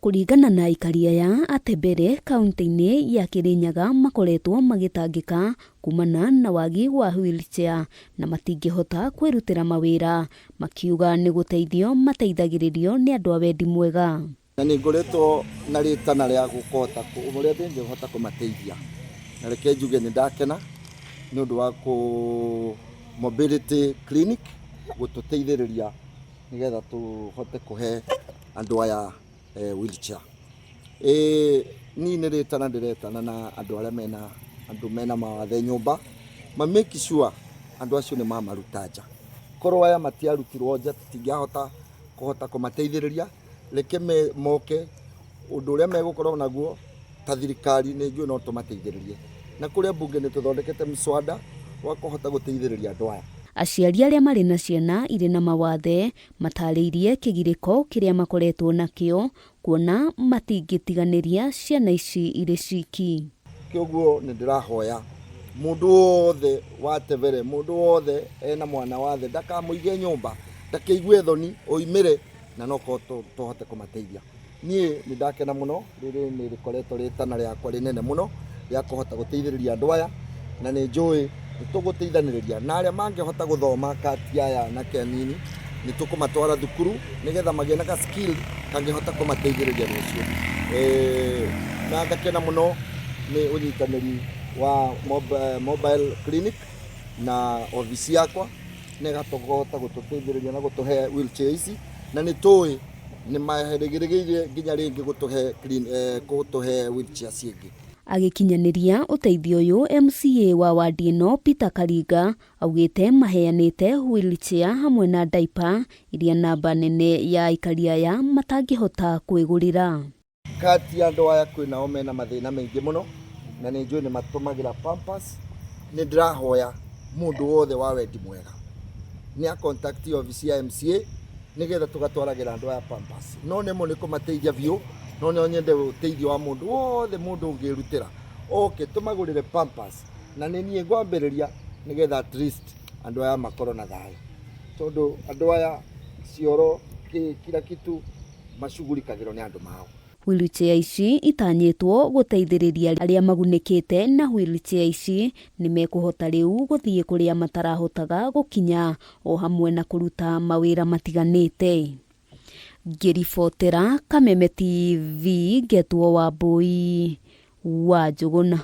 Kũringana na aikari aya a Tembere kauntĩ-inĩ ya Kĩrĩnyaga makoretwo magĩtangĩka kumana na wagi wa wheelchair na matingĩhota kwĩrutĩra mawĩra, makiuga nĩ gũteithio mateithagĩrĩrio nĩ andũ a wendi mwega. Na nĩ ngoretwo na rĩtana rĩa gũkota ũrĩa ndĩngĩhota kũmateithia, na reke njuge nĩ ndakena nĩ ũndũ wa kũ mobility clinic gũtũteithĩrĩria nĩgetha tũhote kũhe andũ aya wheelchair. Niĩ nĩ rĩtana ndĩretana na andũ arĩa mena andũ mena mawathe nyũmba, ma make sure andũ acio nĩ mamaruta nja. Korwo aya matiarutirwo nja tũtingĩahota kũhota kũmateithĩrĩria, reke moke ũndũ ũrĩa megũkorwo naguo ta thirikari nĩ njũĩ no tũmateithĩrĩrie. Na kũrĩa mbunge nĩ tũthondekete mswada wa kũhota gũteithĩrĩria andũ aya. Aciari arĩa marĩ na ciana irĩ na mawathe matarĩirie kĩgirĩko kĩrĩa makoretwo nakĩo kuona matingĩtiganĩria ciana ici irĩ ciki. Kĩoguo nĩ ndĩrahoya mũndũ wothe wa Tebere, mũndũ wothe ena mwana wathe ndakamũige nyũmba, ndakeigue thoni oimĩre na no tũhote kũmateithia. Niĩ nĩ ndakena mũno, rĩrĩ nĩ rĩkoretwo rĩtana rĩakwa rĩnene mũno rĩa kũhota gũteithĩrĩria andũ aya, na nĩ njũĩ nĩ tũgũteithanĩrĩria na arĩa mangĩhota gũthoma kati aya anake anini, nĩ tũkũmatwara thukuru nĩgetha magĩe na ga skill kangĩhota kũmateithĩrĩria rũciũ. Na ngakena mũno nĩ ũnyitanĩri wa mobile clinic na obici yakwa, na ĩgakĩhota gũtũteithĩrĩria na gũtũhe wheelchair ici, na nĩ tũĩ nĩ marĩgĩrĩire nginya rĩngĩ gũtũhe gũtũhe wheelchair cingĩ. Agĩkinyanĩria ũteithio ũyũ, MCA wa wadi ĩno Peter Karinga augĩte maheanĩte wheelchair hamwe na diaper iria namba nene ya aikari aya matangĩhota kwĩgũrĩra. Kati ya andũ aya kwĩ nao mena mathĩna maingĩ mũno, na nĩ njũĩ nĩ matũmagĩra pampers. Nĩ ndĩrahoya mũndũ wothe wa wendi mwega nĩ a contact obici ya MCA nĩgetha tũgatwaragĩra andũ aya pampers. No nĩmo nĩ kũmateithia biũ, no no nyende ũteithio wa mũndũ wothe, mũndũ ũngĩrutĩra oke tũmagũrĩre pampers, na nĩ niĩ ngwambĩrĩria nĩgetha at least andũ aya makorwo na thayũ, tondũ andũ aya cioro kĩ kila kitu macugurikagĩrwo nĩ andũ mao. Wheelchair ici itanyĩtwo gũteithĩrĩria arĩa magunĩkĩte na wheelchair ici nĩ mekũhota rĩu gũthiĩ kũrĩa matarahotaga gũkinya o hamwe na kũruta mawĩra matiganĩte. Ngĩribotera Kameme TV ngetwo Wambũi wa Njũgũna.